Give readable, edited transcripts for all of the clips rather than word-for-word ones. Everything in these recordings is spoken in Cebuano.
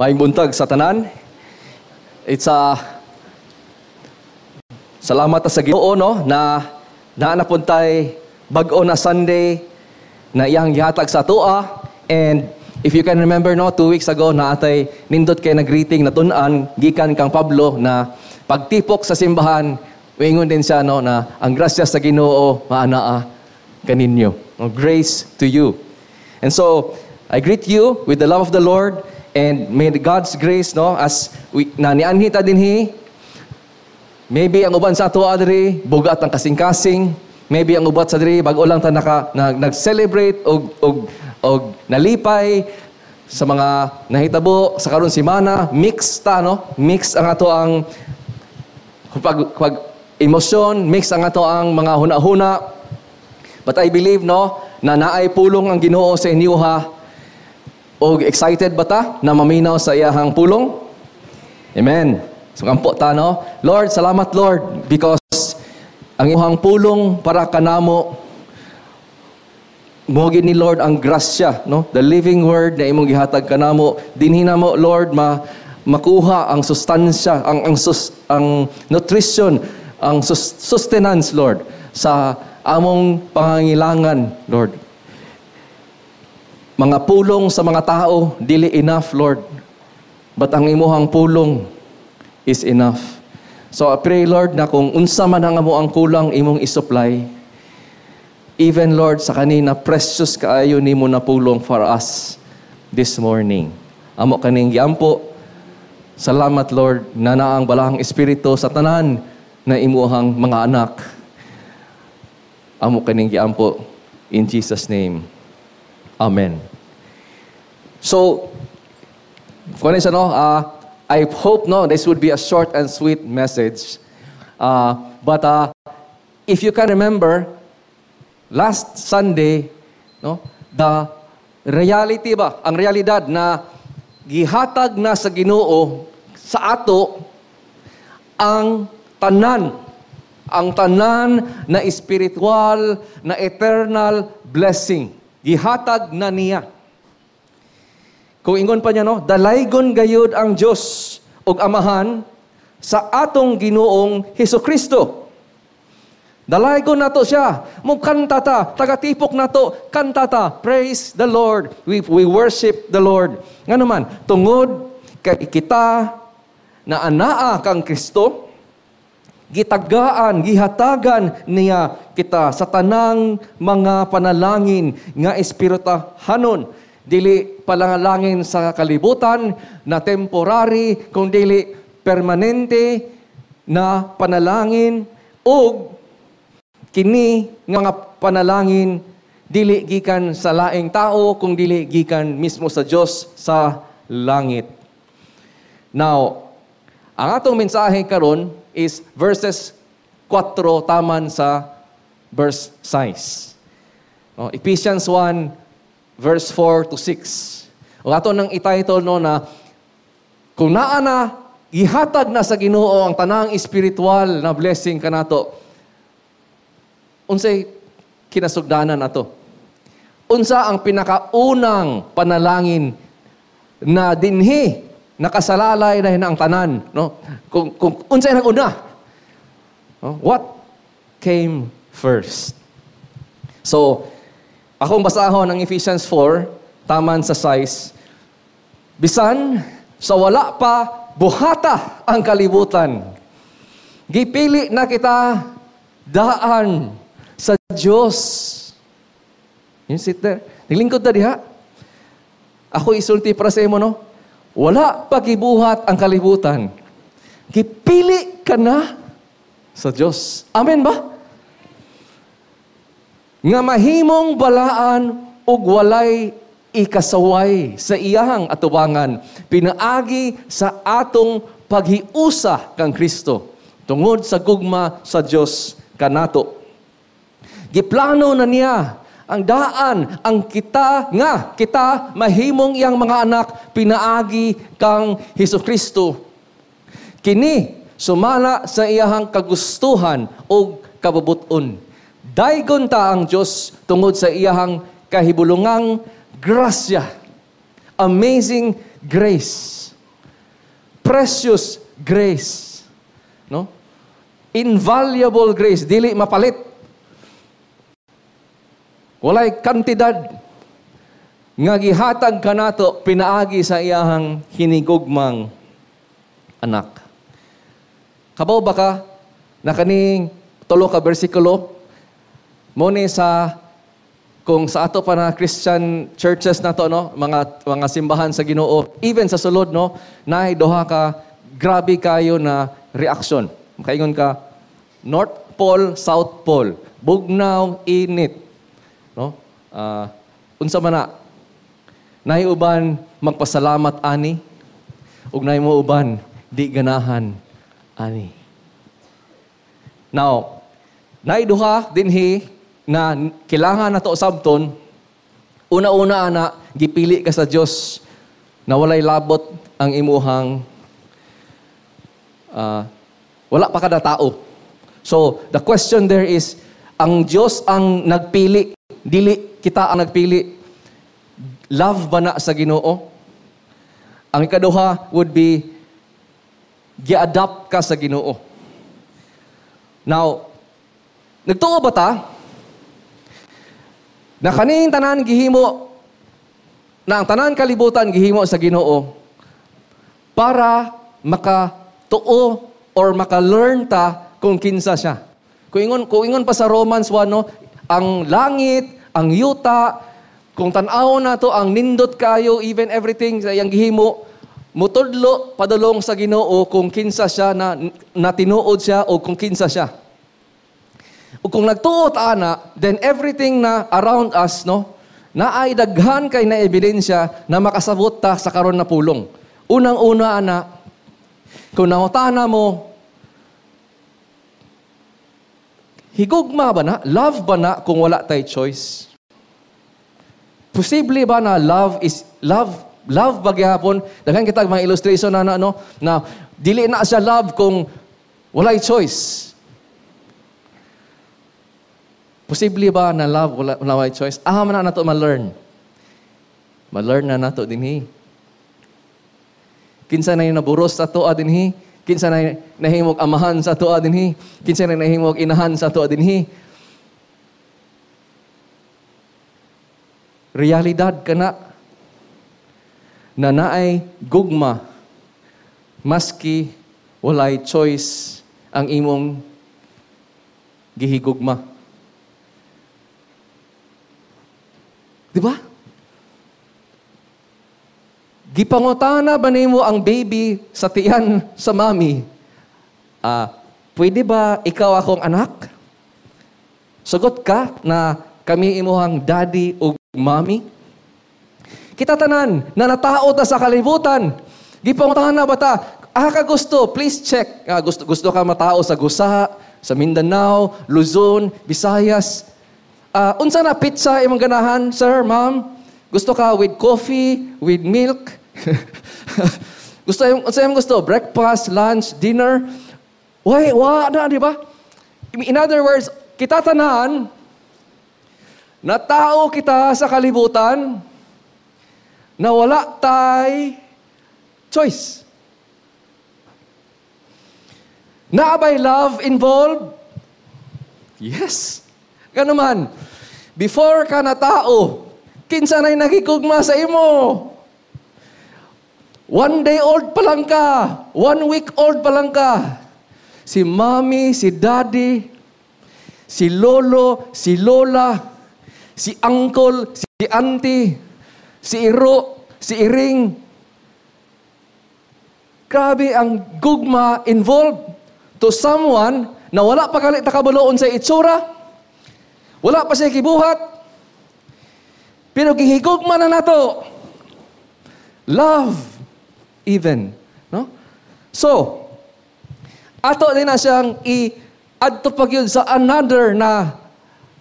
Maayong buntag sa tanan. It's a salamat ta sa Ginoo, no, na naa na pud tay bag-o na Sunday na iyang gihatag sa atoa. And if you can remember, no, 2 weeks ago naa tay nindot kay na greeting na tun-an gikan kang Pablo na pagtipok sa simbahan, wingon din siya, no, na ang grasya sa Ginoo maanaa kaninyo. No, grace to you. And so I greet you with the love of the Lord and may God's grace, no, as we na nianhi ta dinhi. Maybe ang uban sa ato diri bugat ang kasing-kasing. Maybe ang uban sa diri bag-o lang ta nag-celebrate og nalipay sa mga nahitabo sa karon semana. Mix ta, no, mix ang ato ang pag emosyon, mix ang ato ang mga huna-huna. But I believe, no, na naay pulong ang Ginoo sa inyo ha. Og excited ba ta na maminaw sa iyahang pulong? Amen. So kampo ta, no. Lord, salamat, Lord, because ang imong pulong para kanamo mo ni Lord ang grasya, no? The living word na imong gihatag kanamo. Dinhi namo, Lord, makuha ang sustansya, ang nutrition, ang sustenance, Lord, sa among pangangailangan, Lord. Mga pulong sa mga tao dili enough, Lord. But ang imuhang pulong is enough. So I pray, Lord, na kung unsa man ang amo ang kulang, imong isupply. Even, Lord, sa kanina precious kaayo nimo na pulong for us this morning. Amo kaning giampo. Salamat, Lord, na naang Balaang Espiritu sa tanan na imuhang mga anak. Amo kaning giampo in Jesus' name. Amen. So, kung ano siya, no, I hope, no, this would be a short and sweet message. But if you can remember, last Sunday, no, the reality ba, ang realidad na gihatag na sa Ginoo sa ato ang tanan na spiritual, na eternal blessing. Gihatag na niya. Kung ingon pa niya, no, dalaygon gayud ang Dios ug Amahan sa atong Ginoong Hesus Kristo. Dalaygon nato siya. Mukanta ta, tagatipok nato, kanta ta. Praise the Lord. We worship the Lord. Nga naman, tungod kay kita na anaa kang Kristo, gitagaan, gihatagan niya kita sa tanang mga panalangin nga espirituhanon. Dili panalangin sa kalibutan na temporary, kung dili permanente na panalangin, ug kini nga mga panalangin dili gikan sa laing tao kung dili gikan mismo sa Dios sa langit. Now, ang atong mensahe karon is verses 4 taman sa verse 6. Oh, Ephesians 1 verse 4 to 6. O ato nang ititle, no, na kung naa na gihatag na sa Ginoo ang tanang espiritual na blessing kanato, unsay kinasugdanan nato? Unsa ang pinakaunang panalangin na dinhi nakasalalay na ang tanan, no? Kung unsay nang una? No? What came first? So, akong basahon ang Ephesians 4 taman sa 6. Bisan sa wala pa buhata ang kalibutan, gipili na kita daan sa Diyos. You sit there. Naglingkod na diha. Ako isulti para sa imo, no? Wala pa gibuhat ang kalibutan, gipili ka na sa Diyos. Amen ba? Nga mahimong balaan ug walay ikasaway sa iyahang atubangan pinaagi sa atong paghiusa kang Kristo tungod sa gugma sa Dios kanato. Giplano na niya ang daan ang kita nga kita mahimong iyang mga anak pinaagi kang Hesus Kristo. Kini sumala sa iyahang kagustuhan ug kabubut-on. Daygon ta ang Dios tungod sa iyahang kahibulungang grasya. Amazing grace. Precious grace. No? Invaluable grace, dili mapalit. Walay kantidad nga gihatag kanato pinaagi sa iyahang hinigugmang anak. Kabaw ba ka na kaning tulo ka bersikulo mo ni sa kung sa ato pa na Christian churches nato, no, mga simbahan sa Ginoo, even sa sulod, no, naay duha ka grabe kayo na reaction. Makaingon ka North Pole, South Pole, bugnaw, init, no? Unsa man na, naay uban magpasalamat ani ug naay mo uban di ganahan ani. Now, naay duha dinhi na kailangan nato sabton. Una-una ana, gipili ka sa Dios na walay labot ang imuhang wala pa kada tao. So, the question there is, ang Dios ang nagpili, dili kita ang nagpili. Love ba na sa Ginoo? Ang ikaduha would be, gi-adopt ka sa Ginoo. Now, nagtuo ba ta na kaning tanan gihimo, na ang tanan kalibutan gihimo sa Ginoo para makatuo or maka-learn ta kung kinsa siya? Kung ingon pa sa Romans 1, no, ang langit, ang yuta, kung tan-aw nato ang nindot kayo, even everything sa iyang gihimo, mutudlo padulong sa Ginoo kung kinsa siya na, na tinuod siya o kung kinsa siya. O kung nagtuo ta ana, then everything na around us, no, naay daghan kay na ebidensya na makasabot ta sa karon na pulong. Unang-una ana, kung nangutana mo, higugma ba na? Love ba na kung wala tay choice? Posible ba na love is love? Love ba gihapon? Daghan kita mga illustration na, no, na dili na siya love kung walay choice. Posible ba na love wala walay choice? Ah, man na nato ma-learn. Ma-learn na nato dinhi. Kinsa na yung naburos sa atoa dinhi? Kinsa na nahimog amahan sa atoa dinhi? Kinsa na nahimog inahan sa atoa dinhi? Realidad kana na naay gugma maski walay choice ang imong gihigugma. Di ba? Gipangutana ba nimo ang baby sa tiyan sa mami? Pwede ba ikaw akong anak? Sugot ka na kami imuhang daddy o mami? Kita tanan na natao ta sa kalibutan. Gipangutana ba ta? Ah, ka gusto, please check. Gusto ka matao sa Gusa, sa Mindanao, Luzon, Visayas. Unsa na pizza imong ganahan, sir, ma'am? Gusto ka with coffee, with milk? Gusto yung, unsa imong gusto? Breakfast, lunch, dinner? Why, wa na, di ba? In other words, kita tanan, na tao kita sa kalibutan, na wala tay choice. Naa ba'y love involved? Yes. Ganoon man, before ka na tao, kinsa na'y nagigugma sa imo? 1 day old pa lang ka. 1 week old pa lang ka. Si mommy, si daddy, si lolo, si lola, si uncle, si auntie, si iro, si iring. Grabe ang gugma involved to someone na wala pa gali ta kabalo unsa'y itsura, wala pa siya gibuhat, pero gihigugma na nato. Love, even. No? So, ato din na siyang i-adto pa gyud sa another na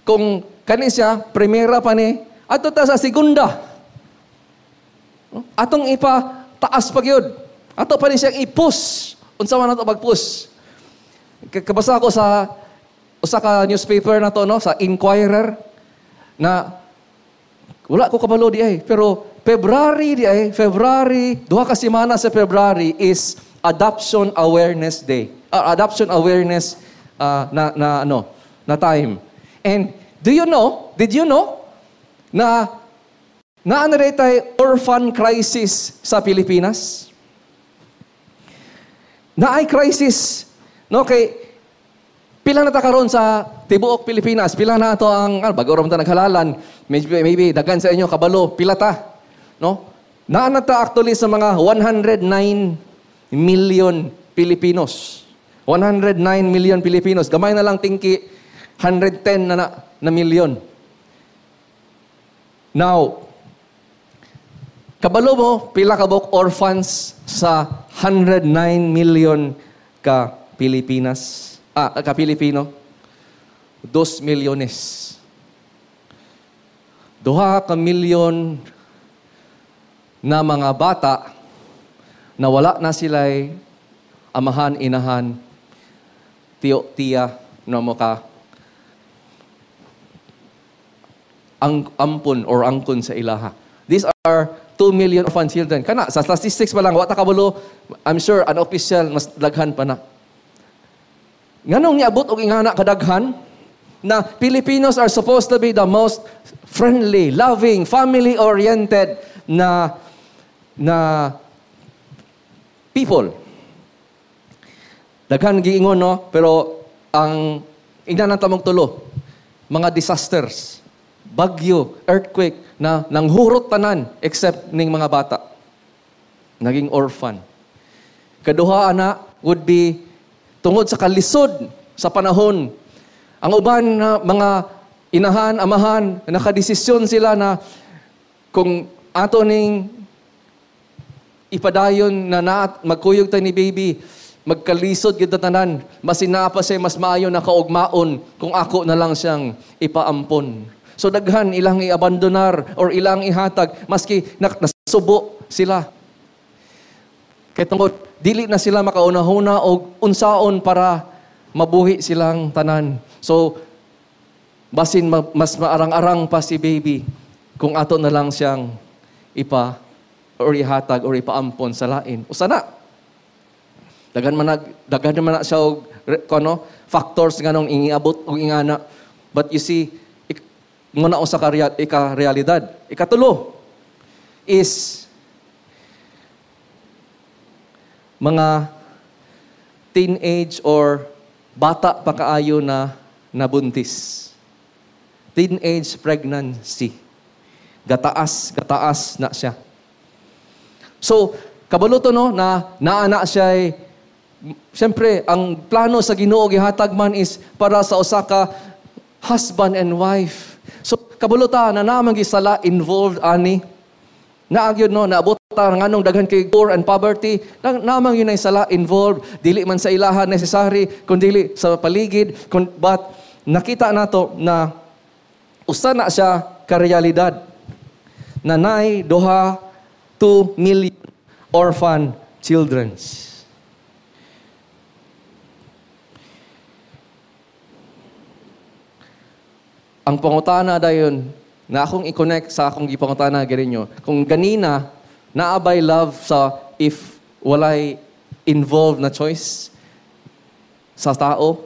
kung kani siya, primera pa ni, adto ta sa segunda. No? Atong ipa taas pa gyud. Ato pa ni siyang i-push. Unsa man ato pag-push? Kabasa ako sa usa ka newspaper na to, no, sa Inquirer, na wala ko kabalo di ay, pero February di ay, February, 2 ka semana sa February is Adoption Awareness Day. Adoption Awareness na na ano, na time. And do you know, did you know na naa na tay orphan crisis sa Pilipinas? Naay crisis. No, kay pila na ta karon sa tibuok Pilipinas? Pila na ato ang bago ra man ta naghalalan, maybe daghan sa inyo kabalo pila ta, no? Naa na ta actually sa mga 109 million Pilipinos. 109 million Pilipinos. Gamay na lang tingki 110 na million. Now, kabalo mo pila ka buok orphans sa 109 million ka Pilipinas? Ka Pilipino? 2 milyones. 2 ka milyon na mga bata na wala na sila'y amahan, inahan, tiyo, tiya, na mo ka ang ampun or angkon sa ilaha. These are 2 million orphan children. Kana, sa statistics pa lang, wa ta kabalo, I'm sure, unofficial, mas daghan pa na. Nganong niabot og ingana kadaghan na Filipinos are supposed to be the most friendly, loving, family-oriented na people? Daghan giingon, no, pero ang ingnan ng tamong tulo, mga disasters, bagyo, earthquake na nanghurot tanan except ning mga bata. Naging orphan. Kaduha ana would be tungod sa kalisod sa panahon. Ang uban na mga inahan, amahan, nakadesisyon sila na kung ato ning ipadayon na magkuyog tayo ni baby, magkalisod gyud tanan, mas pa siya mas maayo na kaugmaon kung ako na lang siyang ipaampon. So daghan ilang iabandonar or ilang ihatag maski nasubo sila. Kay tungod dili na sila makaunahuna og unsaon para mabuhi silang tanan. So basin mas maarang-arang pa si baby kung ato na lang siyang ipa or ihatag or ipaampon sa lain. Usa na. Daghan man na siya og kuno factors nganong ingiabot og ingana. But you see, muna usa ka ika realidad. Ikatulo is mga teenage or bata pa kaayo na nabuntis. Teenage pregnancy. Gataas, gataas na siya. So, kabalo to, no, na naana siya ay, siyempre, ang plano sa Ginoo gihatag man is para sa usa ka husband and wife. So, kabalo ta na naa man sala involved ani. Naa gyud, no, naabot ta nganong daghan kay poor and poverty, naa man gyud ay sala involved, dili man sa ilaha necessary, kun dili sa paligid, but nakita nato na usa na siya ka realidad na nay 2 million orphan children. Ang pangutana dayon na akong i-connect sa akong gipangutana ganinyo, kung ganina naa bay love sa if walay involved na choice sa tao,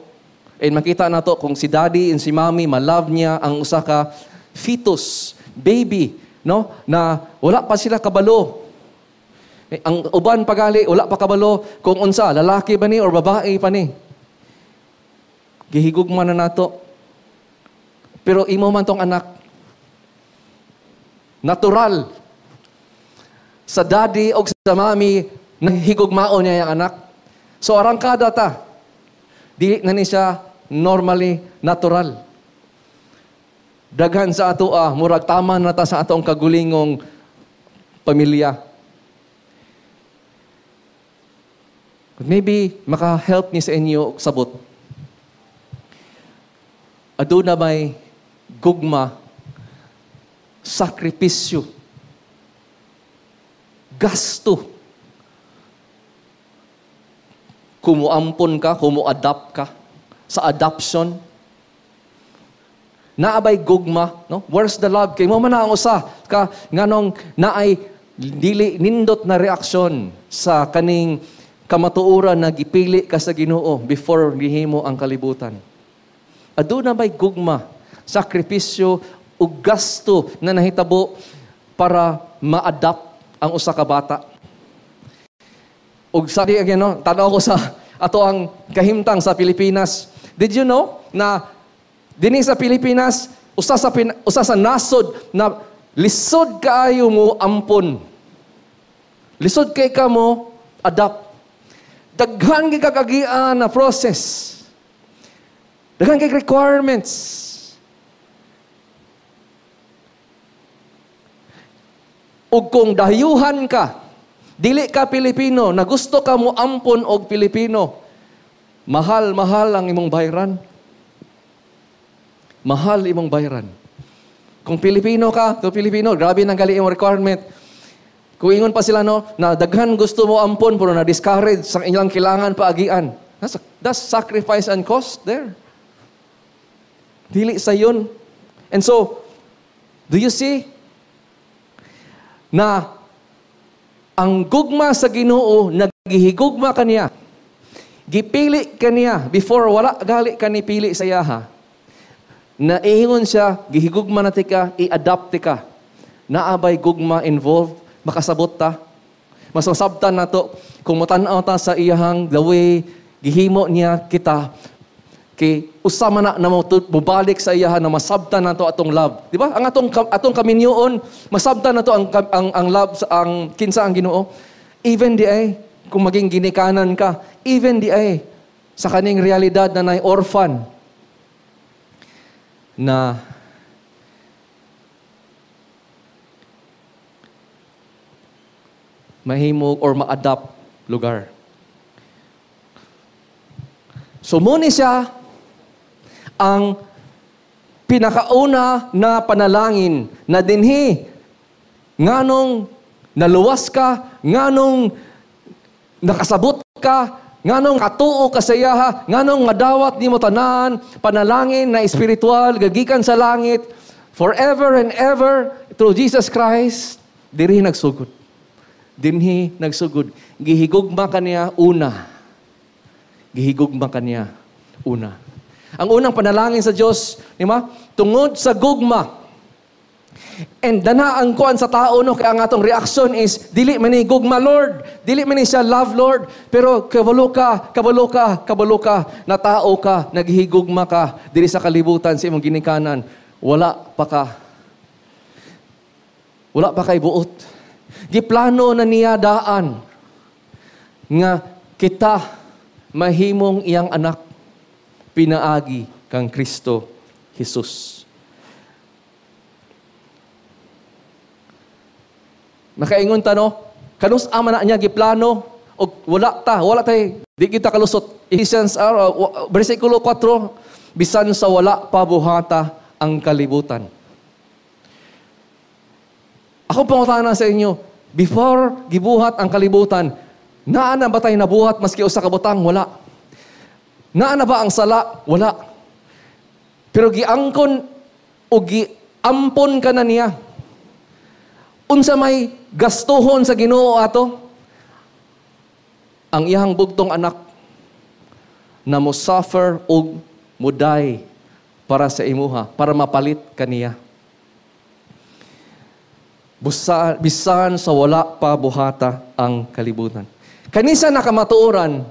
and makita nato kung si daddy and si mommy ma-love niya ang usa ka fetus, baby, no, na wala pa sila kabalo. Ang uban pagali wala pa kabalo kung unsa, lalaki ba ni or babae pa ni. Gihigugma na nato. Pero imo man tong anak. Natural. Sa daddy o sa mommy, nahigugmaon niya yung anak. So arangkada ta. Di na ni siya normally natural. Daghan sa ato murag tama na ta sa atong kagulingong pamilya. But maybe maka-help ni sa inyo sabot. Aduna may gugma, sakripisyo, gasto. Kumuampon ka, kumu-adopt ka sa adoption. Naabay gugma, no? Where's the love? Kay mo man ang usa ka nganong naay dili nindot na reaksyon sa kaning kamatuoran na gipili ka sa Ginoo before gihimo ang kalibutan? Aduna ba'y gugma, sakripisyo ug gasto na nahitabo para ma-adopt ang usa ka bata? Ug sa di again, no, tanaw ko sa ato ang kahimtang sa Pilipinas. Did you know na dinhi sa Pilipinas, usa sa nasod na lisod kaayo mo ampon? Lisod kay ka mo adopt. Daghan kay kakagian na process. Daghan kay requirements. Ug kung dayuhan ka, dili ka Pilipino, na gusto ka mo ampon og Pilipino, mahal-mahal ang imong bayran. Mahal imong bayran. Kung Pilipino ka, to Pilipino, grabe nang gali imong requirement. Kung ingon pa sila, no, na daghan gusto mo ampon, pero na-discourage sa ilang kailangan paagian. That's sacrifice and cost there. Dili sa yun. And so, do you see na ang gugma sa Ginoo, naghihigugma kaniya. Gipili kaniya before wala gali kani pili sa iyaha. Naingon siya, gihigugma na tika, i-adopt ka. Naabay gugma involved, makasabot ta. Mas masabtan na to, kung matan-aw ta sa iyahang the way, gihimo niya kita, kay usa man na mobalik sa iyaha na masabtan nato atong love. Di ba? Ang atong kaminyoon, masabtan nato ang love sa ang kinsa ang Ginoo. Even di ay kung maging ginikanan ka, even di ay sa kaning realidad na nay orphan na mahimo or ma-adopt lugar. So muni siya ang pinakauna na panalangin na dinhi nganong naluwas ka, nganong nakasabot ka, nganong katuo ka sa iyaha, nganong madawat nimo tanan panalangin na espiritual gagikan sa langit forever and ever through Jesus Christ, diri nagsugod. Dinhi nagsugod. Gihigugma kaniya una. Gihigugma kaniya una. Ang unang panalangin sa Dios, di ba? Tungod sa gugma. And dana ang kuan sa tao, no, kaya ang atong reaction is dili man ni gugma, Lord. Dili man ni siya love, Lord. Pero kabalo ka, kabalo ka, kabalo ka na tao ka, naghihigugma ka diri sa kalibutan sa imong ginikanan. Wala pa ka. Wala pa kay buot. Giplano na niya daan nga kita mahimong iyang anak pinaagi kang Kristo Jesus. Nakaingon ta, no? Kanus ama na niya giplano og wala ta, wala tay, di kita kalusot. Ephesians versikulo 4, bisan sa wala pa buhata ang kalibutan. Ako pangutana sa inyo, before gibuhat ang kalibutan, naa na ba tayo nabuhat maski usa ka butang? Wala. Naa na ba ang sala? Wala. Pero giangkon o giampon ka na niya. Unsa may gastuhon sa Ginoo ato? Ang iyang bugtong anak na mo suffer og muday para sa imuha, para mapalit kaniya. Bisan sa wala pa buhata ang kalibutan. Kanisa nakamatuoran,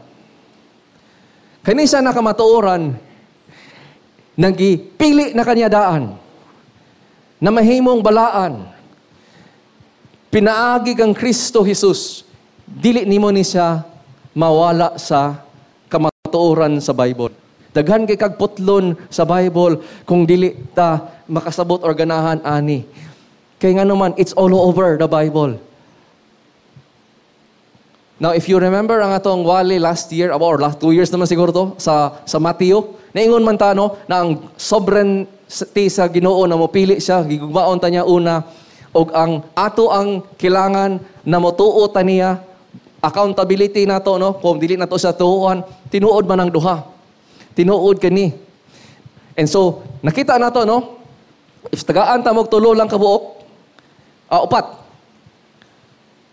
nagipili na kanya daan, na mahimong balaan, pinaagi kang Kristo Jesus, dili nimo ni siya mawala sa kamatuoran sa Bible. Daghan kay kag putlon sa Bible kung dili ta makasabot or ganahan ani. Kay nga naman, it's all over the Bible. Now, if you remember ang atong wali last year, or last 2 years naman siguro to, sa Mateo, naingon man ta, no, na ang sovereignty sa Ginoo na mopili siya, gigugmaon ta niya una, og ang ato ang kilangan na motuo ta niya, accountability nato, no, kung dili nato siya tuohan, tinuod man ang duha. Tinuod kani. And so, nakita nato, no, if tagaan ta mo tulo lang kabuok, upat.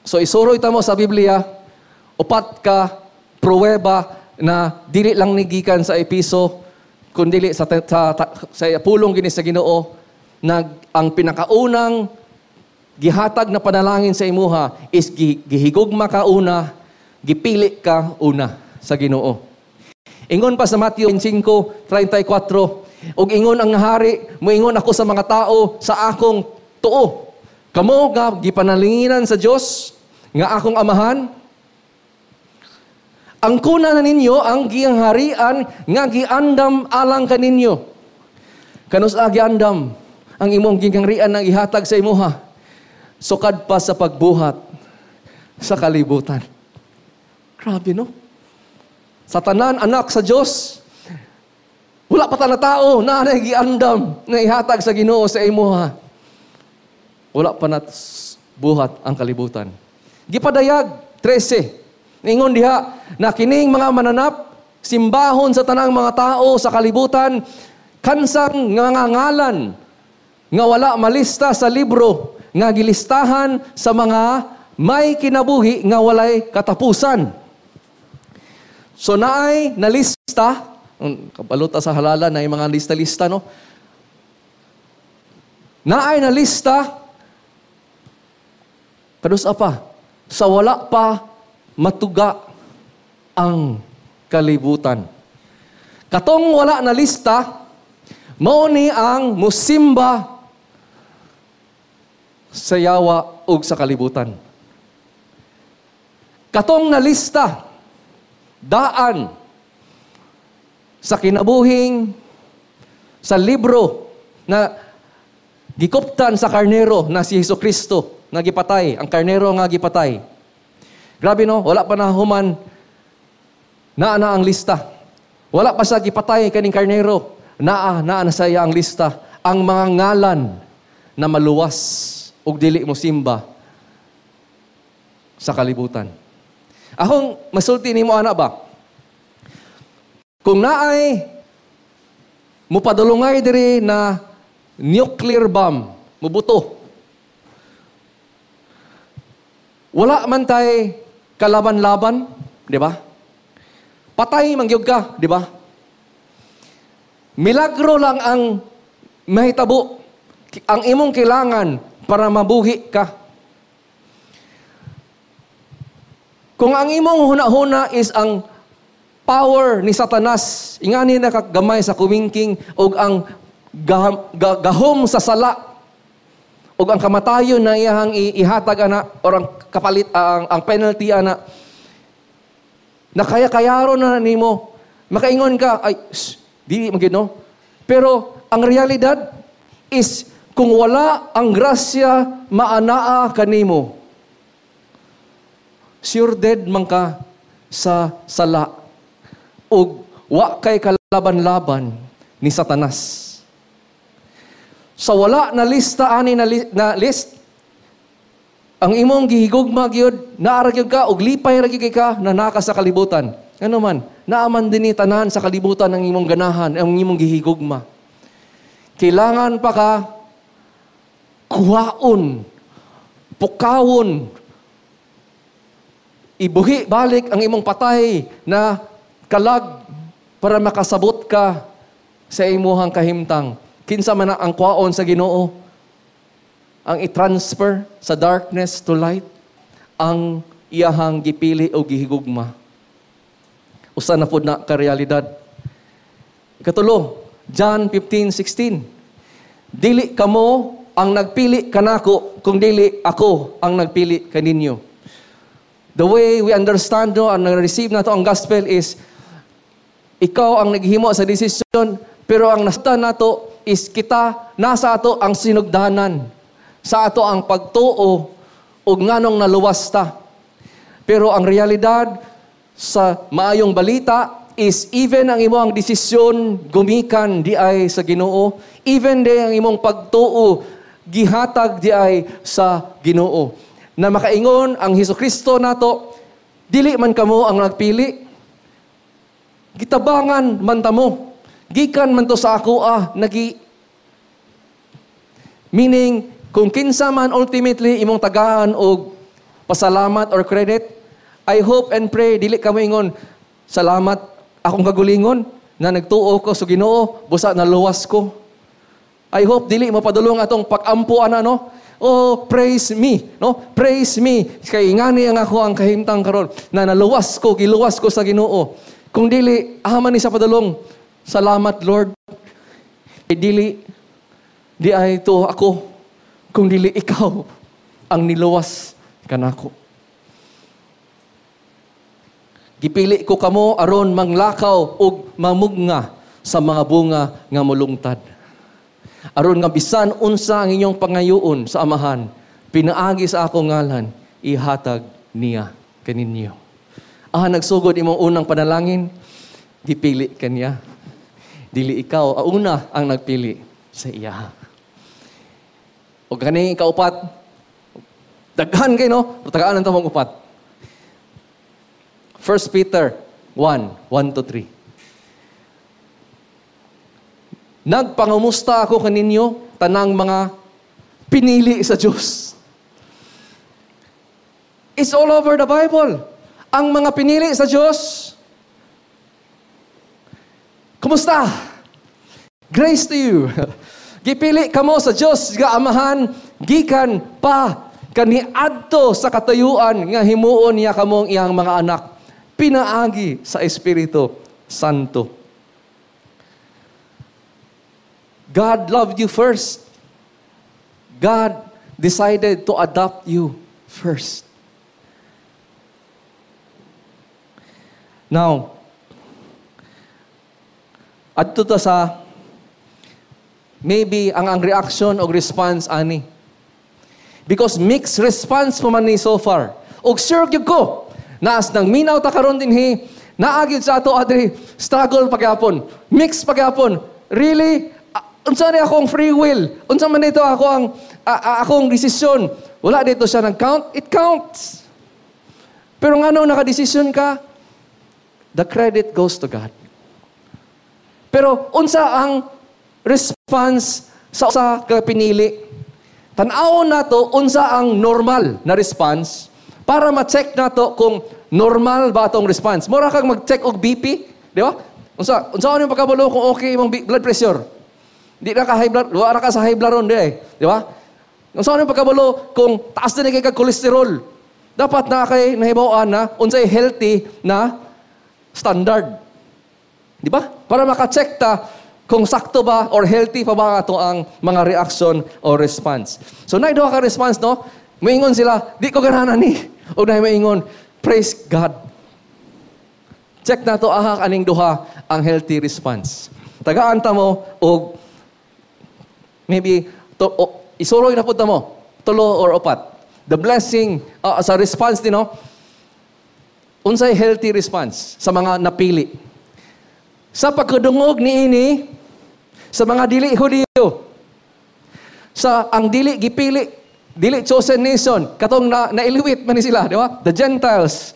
So isuroy ta mo sa Biblia, upat ka pruweba na dili lang ni gikan sa Episo, kundili sa pulong gini sa Ginoo na ang pinakaunang gihatag na panalangin sa imuha is gihigugma ka una, gipili ka una sa Ginoo. Ingon pa sa Mateo 5:34, ug ingon ang hari, moingon ako sa mga tao sa akong tuo. Kamo nga gipanalanginan sa Dios nga akong amahan, ang kuna na ninyo ang giangharian nga giandam alang kaninyo. Kanus-a giandam ang imong gingharian nga gihatag sa imuha? Sukad pa sa pagbuhat sa kalibutan. Grabe, no? Sa tanan anak sa Dios, wala pa ta na tao na giandam nga ihatag sa Ginoo sa imuha. Wala pa na buhat ang kalibutan. Gipadayag 13. Ingon diha na kining mga mananap simbahon sa tanang mga tao sa kalibutan, kansang nga ngalan nga wala malista sa libro nga gilistahan sa mga may kinabuhi nga walay katapusan. So naay nalista, kabalota sa halalan na yung mga lista-lista, no? Naay nalista kanus-a pa sa wala pa matuga ang kalibutan. Katong wala na lista, mao ni ang musimba sa yawa ug sa kalibutan. Katong nalista, daan sa kinabuhing sa libro na gikuptan sa karnero na si Hesus Kristo na gipatay, ang karnero nga gipatay. Grabe, no? Wala pa na human naa na ang lista. Wala pa siya gipatay kaning karnero. Naa naa na saya ang lista. Ang mga ngalan na maluwas ug dili mo simba sa kalibutan. Akong masulti nimo ana ba? Kung naay mupadulungay diri na nuclear bomb, mubuto. Wala man tay kalaban-laban, di ba? Patay man gyud ka, di ba? Milagro lang ang mahitabo. Ang imong kailangan para mabuhi ka. Kung ang imong huna-huna is ang power ni Satanas, ingani na kagamay sa kumingking og ang gahom sa sala og ang kamatayon na iyang ihatag ana or ang kapalit ang penalty ana, nakaya-kayaro na nimo, makaingon ka ay di man gyud, no? Pero ang realidad is kung wala ang grasya maanaa kanimo, sure dead man ka sa sala ug wa kay kalaban-laban ni Satanas. Sa wala na lista ani na list, ang imong gihigugma gyud, naa ra gyud ka og lipay ra gyud ka na naka sa kalibutan. Ano man, naaman din ni tanan sa kalibutan ang imong ganahan, ang imong gihigugma. Kailangan pa ka kuhaon, pukawon, ibuhi balik ang imong patay na kalag para makasabot ka sa imuhang kahimtang. Kinsa man ang kuhaon sa Ginoo, ang i-transfer sa darkness to light, ang iyahang gipili o gihigugma. Usa na pud na karealidad. Ikatulo, John 15:16. Dili kamo ang nagpili kanako, kung dili ako ang nagpili kaninyo. The way we understand, no, ang na-receive nato ang gospel is ikaw ang naghimo sa desisyon, pero ang nasa nato is kita, nasa ato ang sinugdanan, sa ato ang pagtuo ug nganong naluwas ta. Pero ang realidad sa maayong balita is even ang imong desisyon gumikan di ay sa Ginoo, even di ang imong pagtuo gihatag di ay sa Ginoo. Na makaingon ang Hesukristo nato, dili man kamo ang nagpili, gitabangan man ta mo, gikan man to sa ako nagi. Meaning, kung kinsa man ultimately imong tagaan og pasalamat or credit, I hope and pray dili ka moingon, "Salamat akong kagulingon na nagtuo ko sa Ginoo, busa naluwas ko." I hope dili mapadulong atong pag-ampo ana, no? "Oh, praise me," no? "Praise me kay ngani ang ako ang kahimtang karon na naluwas ko, giluwas ko sa Ginoo." Kung dili aha man ni sa padulong, "Salamat, Lord. Kay dili di ay to ako kung dili ikaw ang niluwas kanako. Gipili ko kamo aron manglakaw ug mamugnga sa mga bunga nga molungtad. Aron nga bisan unsa ang inyong pangayoon sa Amahan, pinaagi sa akong ngalan, ihatag niya kaninyo." Ah, nagsugod imong unang panalangin, gipili kaniya. Dili ikaw, ang una ang nagpili sa iya. O kani kaupat, daghan kay, no, tagaan ang tamong upat. 1 Peter 1, 1 to 3. Nagpangumusta ako kaninyo, tanang mga pinili sa Diyos. It's all over the Bible. Ang mga pinili sa Diyos, kumusta? Grace to you. Gipili kamo sa Diyos nga Amahan gikan pa kaniadto sa katuyuan nga himuon niya kamong iyang mga anak pinaagi sa Espiritu Santo. God loved you first. God decided to adopt you first. Now, adto ta sa maybe ang reaction o response ani. Because mixed response pa man ni so far. Og sure gyud ko, naas nang minaw ta karon dinhi, naa gyud sa ato adri struggle pagyapon, mixed pagyapon. Really, unsa ni akong free will? Unsa man dito ako ang akong desisyon? Wala dito siya nag-count? It counts. Pero ngano nakadesisyon ka? The credit goes to God. Pero unsa ang response sa kapinili? Tan-awon nato unsa ang normal na response para ma-check nato kung normal ba atong response. Mura kang mag-check og BP, di ba? Unsa ang pagkabalo kung okay imong blood pressure? Di na ka high blood, wala ka sa high blood ron, di eh, di ba? Unsa ang pagkabalo kung taas na kay kag cholesterol? Dapat na kay nahibaw-an na unsay healthy na standard. Di ba? Para maka-check ta kung sakto ba or healthy pa ba ato ang mga reaction or response. So, naay duha ka response, no? Maingon sila, "Di ko ganahan ni." O naay maingon, "Praise God." Check na to aha kaning duha ang healthy response. Tagaan ta mo og maybe to, o, isuroy na pud ta mo, tulo or upat. The blessing sa response din, no? Unsay healthy response sa mga napili? Sa pagkadungog niini sa mga dili Hudiyo, sa ang dili gipili, dili chosen nation, katong na nailiwit man ni sila, di ba? The Gentiles.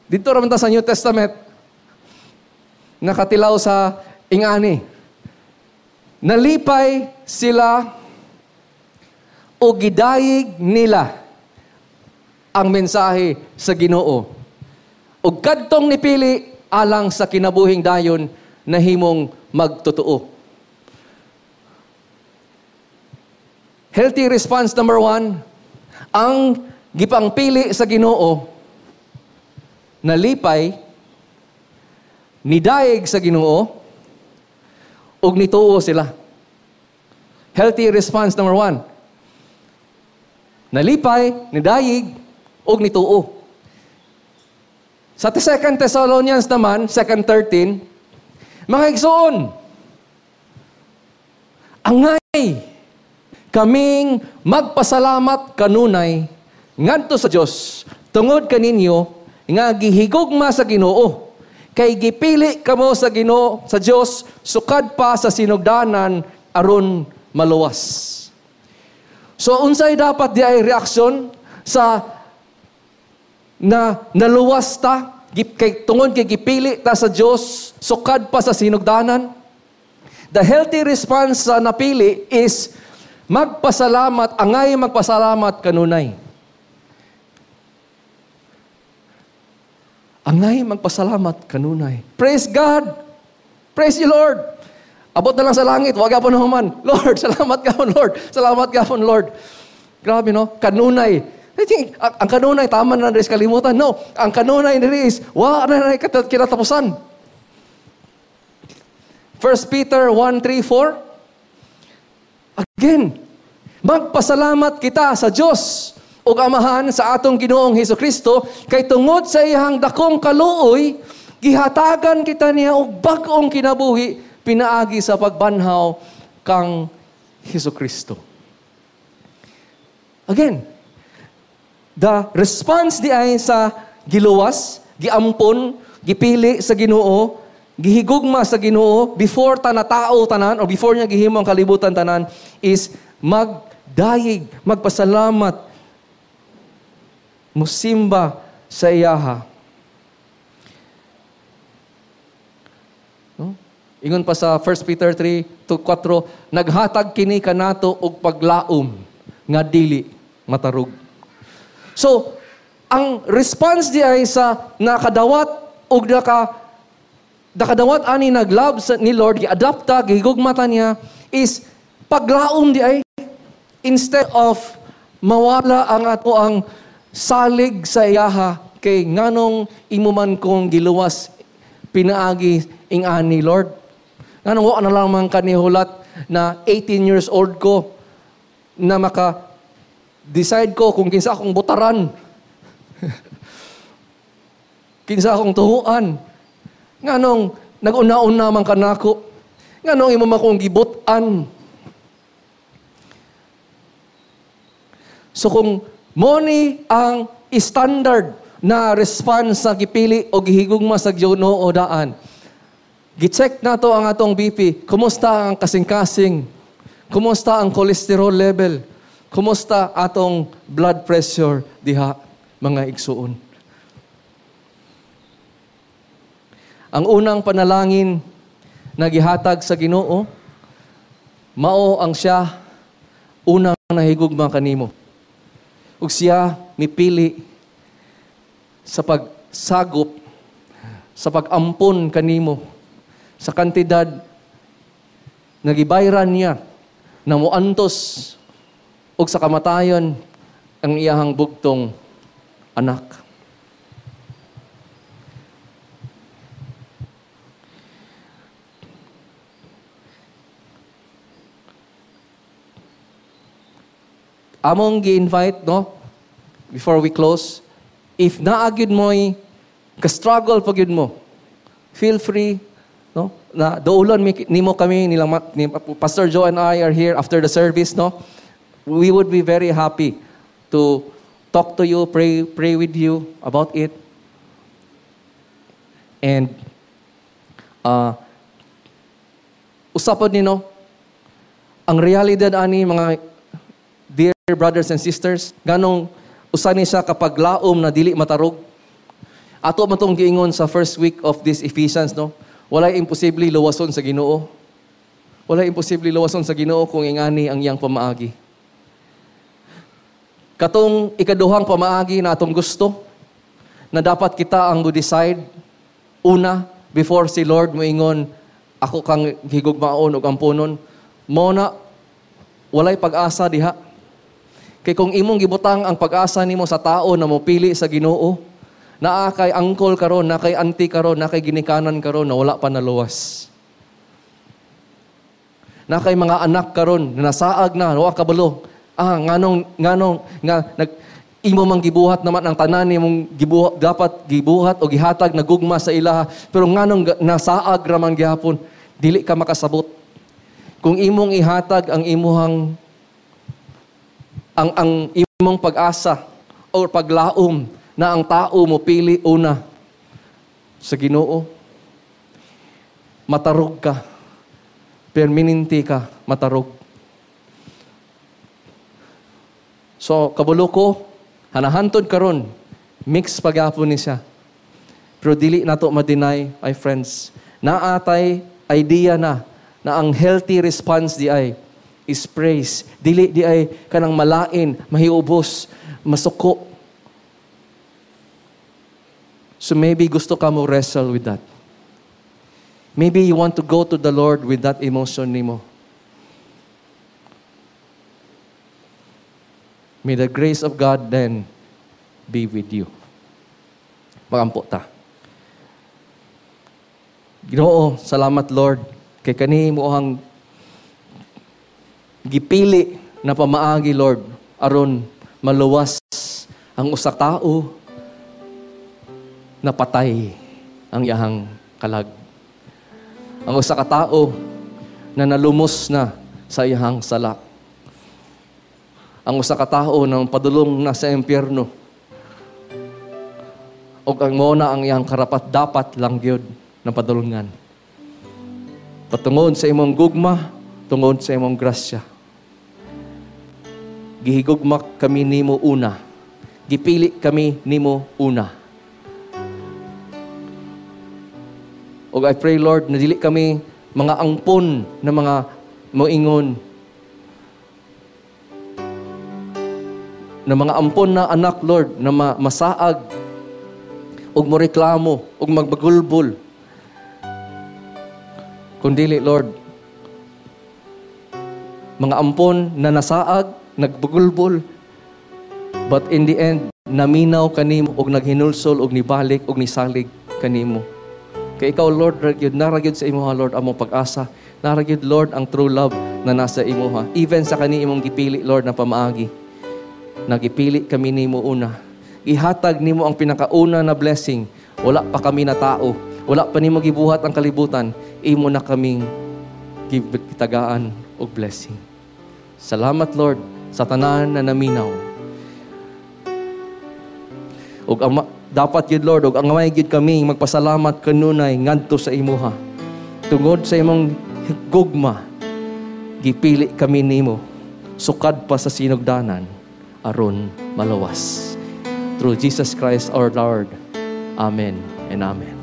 Dito ra man ta sa New Testament nakatilaw sa ingani. Nalipay sila o gidayeg nila ang mensahe sa Ginoo. Ug kadtong nipili alang sa kinabuhing dayon nahimong magtotoo. Healthy response number 1, ang gipangpili sa Ginoo nalipay, nidayeg sa Ginoo ug nituo sila. Healthy response number 1. Nalipay, nidayeg ug nituo. Sa 2 Thessalonians naman, 2:13, mga igsoon, angay kaming magpasalamat kanunay ngadto sa Dios tungod kaninyo nga gihigugma sa Ginoo, kay gipili kamo sa Ginoo sa Dios sukad pa sa sinugdanan aron maluwas. So unsay dapat di ay reaksyon sa na naluwas ta kay tungod kay gipili ta sa Dios sukad pa sa sinugdanan? The healthy response sa napili is magpasalamat, angay magpasalamat kanunay. Angay magpasalamat kanunay. Praise God! Praise you, Lord! Abot na lang sa langit, wag po na human. Lord, salamat ka Lord. Salamat ka Lord. Grabe, no? Kanunay. I think, ang kanunay, tama na rin kalimutan. No, ang kanunay niri is, wa na rin kinatapusan. 1 Peter 1:3-4. Again, magpasalamat kita sa Dios ug Amahan sa atong Ginoong Hesukristo kay tungod sa iyang dakong kaluoy gihatagan kita niya og bag-ong kinabuhi pinaagi sa pagbanhaw kang Hesukristo. Again, the response di ay sa giluwas, giampon, gipili sa Ginoo, gihigugma sa Ginoo before tanatao tanan or before niya gihimo ang kalibutan tanan is magdayeg, magpasalamat, musimba sa iyaha. No? Ingon pa sa 1 Peter 3:4, naghatag kini kanato og paglaom nga dili matarog. So, ang response di ay sa nakadawat og nakadawat ani naglove sa ni Lord, giadapta, gihigugmata niya is paglaom di ay instead of mawala ang ato ang salig sa iyaha kay nganong imo man kong giluwas pinaagi ing-ani, Lord. Nganong wa na lang man kanihulat na 18 years old ko na maka decide ko kung kinsa akong butaran. Kinsa akong tuhuan. Nganong nag-una-una man kanako. Nganong imo man kong gibutan. So kung money ang standard na response sa gipili o gihigugma sa Ginoo daan, gi-check nato ang atong BP. Kumusta ang kasing-kasing? Kumusta ang cholesterol level? Kumusta atong blood pressure diha, mga igsuon? Ang unang panalangin na gihatag sa Ginoo, mao ang siya unang nahigugma kanimo. Ug siya mipili sa pagsagop, sa pag-ampon kanimo, sa kantidad na gibayran niya na moantos ug sa kamatayon ang iyahang bugtong anak. Among gi-invite, no? Before we close, if naa gyud mo'y ka-struggle pa gyud mo, feel free, no? Na doolon nimo kami nilang ni Pastor Joe and I are here after the service, no? We would be very happy to talk to you, pray with you about it. And usapon nino ang realidad ani, mga dear brothers and sisters, ganong usa ni siya kapag laom na dili matarog. Ato man tong giingon sa first week of this Ephesians, no? Walay imposible luwason sa Ginoo. Walay imposible luwason sa Ginoo kung ingani ang iyang pamaagi. Katong ikaduhang pamaagi na atong gusto, na dapat kita ang mo-decide una before si Lord moingon, ako kang higugmaon ug amponon, mo na walay pag-asa diha. Kay kung imong gibutang ang pag-asa nimo sa tao na mopili sa Ginoo, naa kay angkol karon, naa kay auntie karon, naa kay ginikanan karon na wala pa naluwas. Naa kay mga anak karon na nasaag na, wa kabalo. Ah, nganong nga nag imo mang gibuhat naman ang tanan nimong gibuhat, dapat gibuhat o gihatag na gugma sa ilaha, pero nganong nasaag ra man gihapon, dili ka makasabot. Kung imong ihatag ang imuhang ang imong pag-asa or paglaom na ang tao mo pili una sa Ginoo, matarog ka, permanente ka matarog. So kabulo ko, hanahantod karon, mix pagyapon ni siya. Pero dili nato ma-deny, ay friends, naatay idea na na ang healthy response di ay is praise. Dili di ay kanang malain, mahiubos, masuko. So maybe gusto ka mo wrestle with that. Maybe you want to go to the Lord with that emotion nimo. May the grace of God then be with you. Magampo ta. Ginoo, salamat, Lord, kay kani mo ang gipili na pamaagi, Lord, aron maluwas ang usa tao na patay ang iyahang kalag. Ang usa ka tawo na nalumos na sa iyahang sala. Ang usa ka tawo na padulong na sa impyerno. Og ang mao na ang iyang karapat dapat lang gyud na padulungan. Patungod sa imong gugma, tungod sa imong grasya. Gihigugma kami nimo una. Gipili kami nimo una. Og I pray, Lord, na dili kami mga angpon na mga moingon, na mga ampon na anak, Lord, na masaag og moreklamo og magbagulbol. Kundili, Lord, mga ampon na nasaag, nagbagulbol, but in the end, naminaw kanimo og naghinulsol og nibalik og nisalig kanimo. Kay ikaw, Lord, ra gyud sa imuha, Lord, among pag-asa. Nara gyud, Lord, ang true love na nasa imuha. Even sa kani imong gipili, Lord, na pamaagi. Nagipili kami nimo una. Ihatag nimo ang pinakauna na blessing. Wala pa kami na tao. Wala pa nimo gibuhat ang kalibutan. Imo na kaming gitagaan og blessing. Salamat, Lord, sa tanan na naminaw. Og ama, dapat gyud, Lord, og angay gyud kami magpasalamat kanunay ngadto sa imuha. Tungod sa imong gugma, gipili kami nimo sukad pa sa sinugdanan aron maluwas. Through Jesus Christ our Lord. Amen and amen.